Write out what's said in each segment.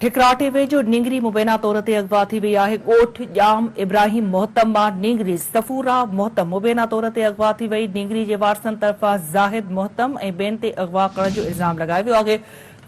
ٺڪراٽي ويجهو نينگري مبينا طور تي اغوا ٿي وئي آهي، ڳوٺ ڄام ابراهيم مهتم مان نينگري صفورا مهتم مبينا طور تي اغوا ٿي وئي، نينگري جي وارثن طرفان زاهد مهتم ۽ ٻين تي اغوا ڪرڻ جو الزام لڳايو ويو آهي،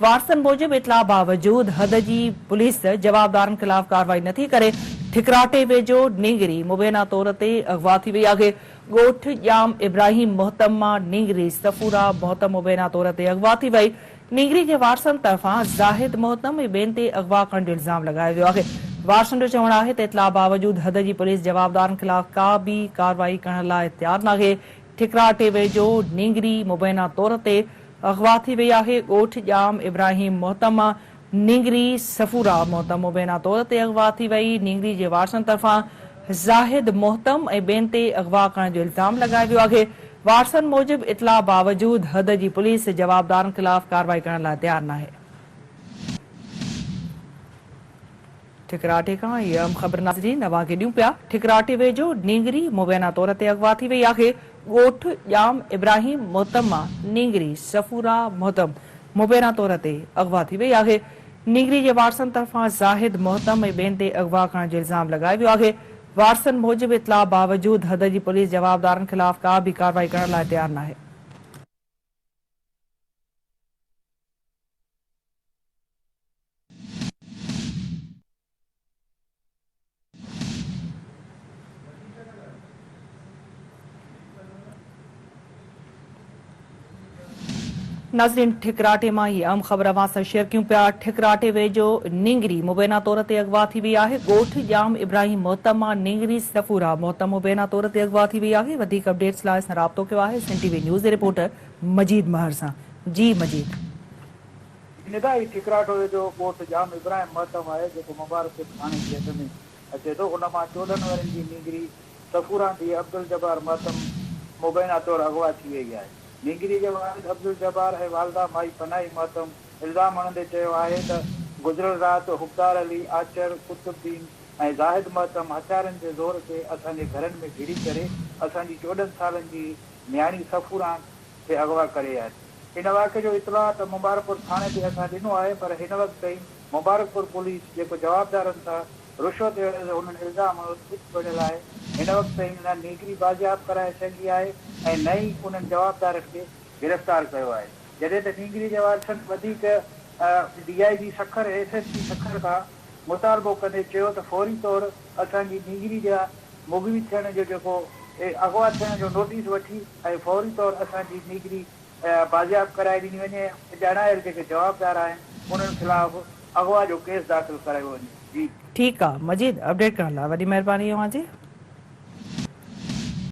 وارثن موجب اطلاع باوجود حد جي پوليس جوابدارن خلاف ڪارروائي نٿي ڪري، ٺڪراٽي ويجهو نينگري مبينا طور تي اغوا ٿي وئي آهي، ڳوٺ ڄام ابراهيم مهتم مان نينگري صفورا مهتم مبينا طور تي اغوا ٿي وئي، نينگري جي وارثن طرفان زاهد مهتم ۽ ٻين تي اغوا ڪرڻ جو الزام لڳايو ويو آهي. وارثن جو چوڻ آهي ته اطلاع باوجود حد جي پوليس جوابدارن خلاف ڪا به ڪارروائي ڪرڻ لاء تيار ناهي. ٺڪراٽي ويجهو نينگري مبينا طور تي اغوا ٿي وئي آهي. ڳوٺ ڄام ابراهيم مهتم مان نينگري صفورا مهتم مبينا طور تي اغوا ٿي وئي. نينگري جي وارثن طرفان زاهد مهتم ۽ ٻين تي اغوا ڪرڻ جو الزام لڳايو ويو آهي. وارثن موجب اطلاع باوجود حد جي پوليس جوابدارن خلاف ڪارروائي ڪرڻ لاء تيار ناهي. ٺڪراٽي کان هي اهم خبر ناظرين اوهان کي ڏيون پيا. ٺڪراٽي ويجهو نينگري مبينا طور تي اغوا ٿي وئي آهي. ڳوٺ ڄام ابراهيم مهتم مان نينگري صفورا مهتم مبينا طور تي اغوا ٿي وئي آهي. نينگري جي وارثن طرفان زاهد مهتم ۽ ٻين تي اغوا ڪرڻ جو الزام لڳايو ويو آهي. وارثن موجب اطلاع باوجود حد جي پوليس جوابدارن خلاف ڪا به ڪارروائي ڪرڻ لاء تيار ناهي. ناظرين ٺڪراٽي مان هي اهم خبر اوهان سان شيئر ڪيون پيا ٺڪراٽي ويجهو نينگري مبينا طور تي اغوا ٿي وئي آهي ڳوٺ ڄام ابراهيم مهتم مان نينگري صفورا مهتم مبينا طور تي اغوا ٿي وئي آهي وڌيڪ اپڊيٽس لاء اسان رابطو ڪيو آهي سنڌ ٽي وي نيوز جي رپورٽر مجيد مهر سان جي مجيد. ندا هي ٺڪراٺو ويجهو ڳوٺ ڄام ابراهيم مهتم آهي جيڪو مبارڪ پور ٿاڻي جي حد ۾ اچي ٿو ان مان 14 ورهين جي نينگري صفوران ڌيء عبدالجبار مهتم مبينا طور اغوا ٿي وئي آهي. نينگري جي والد عبدالجبار ۽ والده مائي پناهي مهتم الزام هڻندي چيو آهي ته گذريل رات حبدار علي، آچر، قطب الدين ۽ زاهد مهتم هٿيارن جي زور تي اسان جي گهرن ۾ گهڙي ڪري اسان جي 14 سالن جي نياڻي صفوران کي اغوا ڪري آهن. ان واقعي جو اطلاع ته مبارڪپور ٿاڻي تي اسان ڏنو آهي پر هن وقت تائين مبارڪپور پوليس جيڪو جوابدارن سان رشوت عيوض انهن الزام چپ بڻيل آهي، هن وقت تائين نه نينگري بازياب ڪرائي سگهي آهي ۽ نه ئي انهن جوابدارن کي گرفتار ڪيو آهي، جڏهن ته نينگري جي وارثن وڌيڪ D I G Sukkur ۽ S S P Sukkur کان مطالبو ڪندي چيو ته فوري طور اسان جي نينگري جا مغوي ٿيڻ جو جيڪو اغوا ٿيڻ جو نوٽيس وٺي ۽ فوري طور اسان جي نينگري بازياب ڪرائي ڏني وڃي ۽ ڄاڻايل جيڪي جوابدار آهن انهن خلاف اغوا جو ڪيس داخل ڪرايو وڃي. جي. ٺيڪ آ مجيد اپڊيٽ ڪرڻ لاء وڏي مهرباني اوهان جي.